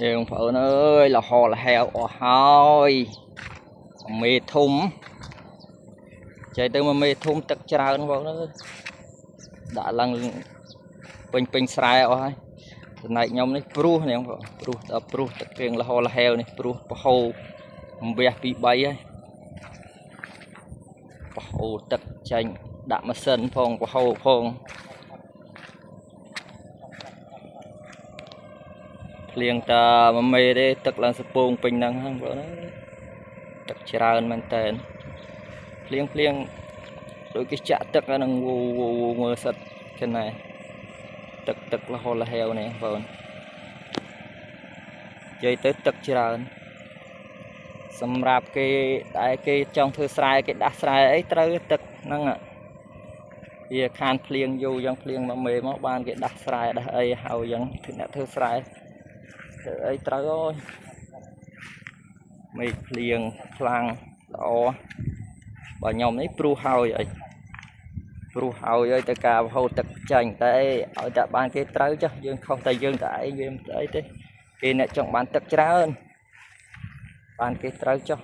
យើងបងប្អូនអើយលហលហែវអស់ហើយមេធំចៃទៅមកមេធំទឹកច្រើនបងប្អូនអើយដាក់ឡើងពេញពេញស្រែអស់ហើយចំណែកខ្ញុំនេះព្រោះនេះបងប្អូនព្រោះដល់ព្រោះទឹកព្រៀងលហលហែវនេះព្រោះប្រហូរវះពី3ហើយប្រហូរទឹកចេញដាក់ម៉ាស៊ីនផងប្រហូរផង ភ្លៀងតាមួយមេទេទឹកឡើងសពងពេញហ្នឹងហ្នឹងបងអើយទឹកច្រើនមែនតើភ្លៀងភ្លៀងដូចគេចាក់ទឹកហ្នឹងវូវូវូមើលសិតគេណែទឹកទឹករហូតលហេវនេះបងនិយាយទៅទឹកច្រើនសម្រាប់គេដែលគេចង់ធ្វើស្រែគេដាស់ស្រែអីត្រូវទឹកហ្នឹងវាខានភ្លៀងយូរយ៉ាងភ្លៀងមួយមេមកបានគេដាស់ស្រែដាស់អីហើយយ៉ាងធ្វើអ្នកធ្វើស្រែ ធ្វើអីត្រូវអូយមេឃភ្លៀងខ្លាំងល្អបើខ្ញុំនេះព្រោះហើយអីព្រោះហើយអីទៅការហូរទឹកចាញ់តែឲ្យតែបានគេត្រូវចុះយើងខុសតែយើងតែឯងវាមិនអីទេគេអ្នកចង់បានទឹកច្រើនបានគេត្រូវចុះ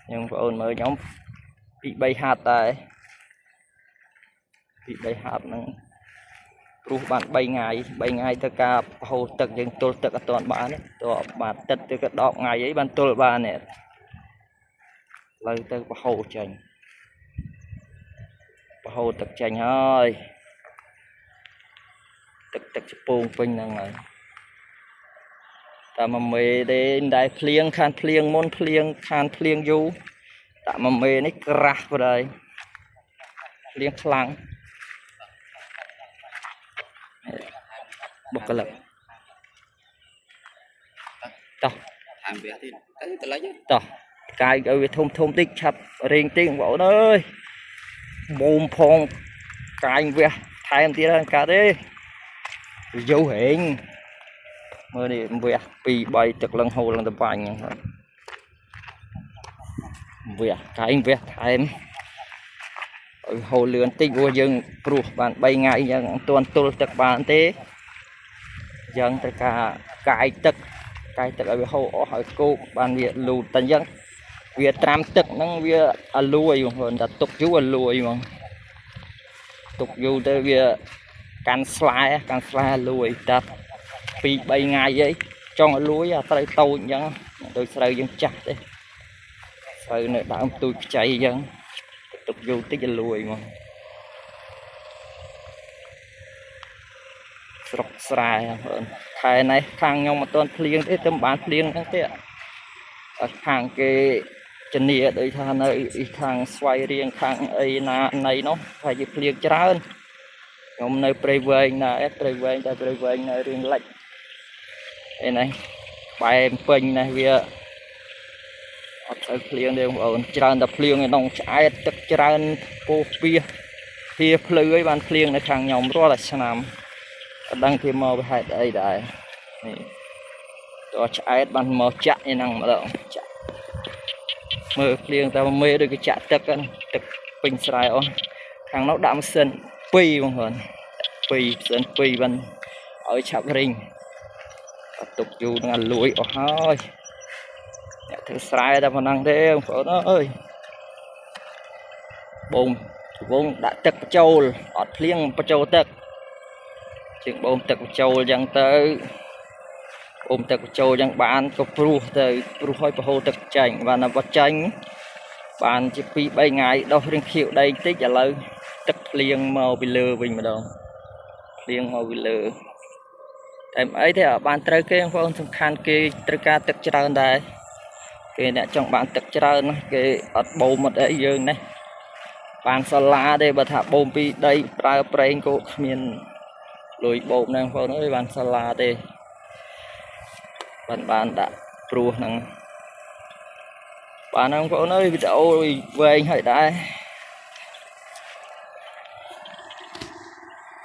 ខ្ញុំបងប្អូនមើលខ្ញុំពី3ហាត់ដែរពី3ហាត់ហ្នឹង ព្រោះបាន3ថ្ងៃ3ថ្ងៃទៅការហូរទឹកយើងទល់ទឹកអត់ទាន់បានទេទោះបាទទឹកទៅក៏10ថ្ងៃអីបានទល់បាននេះលើទៅប្រហូរចេញប្រហូរទឹកចេញហើយទឹកទឹកចពងពេញហ្នឹងហើយតែមួយមេទេមិនដែលភ្លៀងខានភ្លៀងមុនភ្លៀងខានភ្លៀងយូរដាក់មួយមេនេះក្រាស់បណ្ដោយភ្លៀងខ្លាំងបុគ្គលិកតោះ ថែមវះទៀតទៅតលិច តោះកាយឲ្យវាធំធំតិចឆាប់រែងតិចបងប្អូនអើយបូមផងកាយវះថែមទៀតហ្នឹងកើតទេវាយូរហែងមើលនេះវះ2 3ទឹកឡើងហូរឡើងទៅបាញ់ហ្នឹងហើយវះកាយវះថែមឲ្យហូរលឿនតិចព្រោះយើងព្រោះបាន3ថ្ងៃអញ្ចឹងអត់ទាន់ទល់ទឹកបានទេអញ្ចឹងត្រូវការកាយទឹកកាយទឹកឲ្យវាហូរអស់ឲ្យគោកបានវាលូតតែអញ្ចឹង វាត្រាំទឹកហ្នឹងវាអាលួយបងប្អូនតែទុកយូរអាលួយហ្មងទុកយូរទៅវាកាន់ស្លែកាន់ស្លែអាលួយតែ2 3ថ្ងៃអីចង់អាលួយអាត្រូវតូចអញ្ចឹងដូចស្រូវយើងចាស់ទេស្រូវនៅដើមទូចខ្ចីអញ្ចឹងទុកយូរតិចអាលួយហ្មងស្រុកស្រែបងប្អូនខែនេះខាងខ្ញុំអត់ទាន់ភ្លៀងទេទៅមិនបានភ្លៀងហ្នឹងទេអត់ខាងគេ ជំនាដូចថានៅអ៊ីខាងស្វាយរៀងខាងអីណាណីនោះថាជាភ្លៀងច្រើនខ្ញុំនៅព្រៃវែងណាឯព្រៃវែងតែព្រៃវែងនៅរៀងលិចអីនេះបែមពេញនេះវាអត់ទៅភ្លៀងទេបងប្អូនច្រើនតែភ្លៀងឯក្នុងឆ្អែតទឹកច្រើនពោពីហៀភ្លឺអីបានភ្លៀងនៅខាងខ្ញុំរាល់តែឆ្នាំអត់ដឹងគេមកពីហេតុអីដែរនេះតោះឆ្អែតបានមកចាក់ឯហ្នឹងម្ដងចាក់ មើលភ្លៀងតែមួយមេដូចគេចាក់ទឹកហ្នឹងទឹកពេញស្រែអស់ខាងនោះដាក់ម៉ាស៊ីន2បងប្អូន2ម៉ាស៊ីន2បានឲ្យឆាប់រីងអត់ទុកយូរនឹងអាលួយអស់ហើយអ្នកធ្វើស្រែតែប៉ុណ្ណឹងទេបងប្អូនអើយបូមជវងដាក់ទឹកបញ្ចូលអត់ភ្លៀងបញ្ចូលទឹកជាងបូមទឹកបញ្ចូលអញ្ចឹងទៅបូមទឹកបញ្ចូលអញ្ចឹងបានក៏ព្រោះទៅព្រោះឲ្យប្រហូរទឹកចេញបានតែបើចេញ បានជា2 3ថ្ងៃដោះរឿងខៀវដីតិចឥឡូវទឹកភ្លៀងមកពីលើវិញម្ដងភ្លៀងមកពីលើតែមិនអីទេអត់បានត្រូវគេបងប្អូនសំខាន់គេត្រូវការទឹកច្រើនដែរគេអ្នកចង់បានទឹកច្រើនណាគេអត់បូមអត់អីយើងនេះបានសាឡាទេបើថាបូមពីដីប្រើប្រេងក៏គ្មានលុយបូមដែរបងប្អូនអើយបានសាឡាទេបានបានដាក់ព្រោះហ្នឹង បាទហ្នឹងបងប្អូនអើយវីដេអូវែងហើយដែរ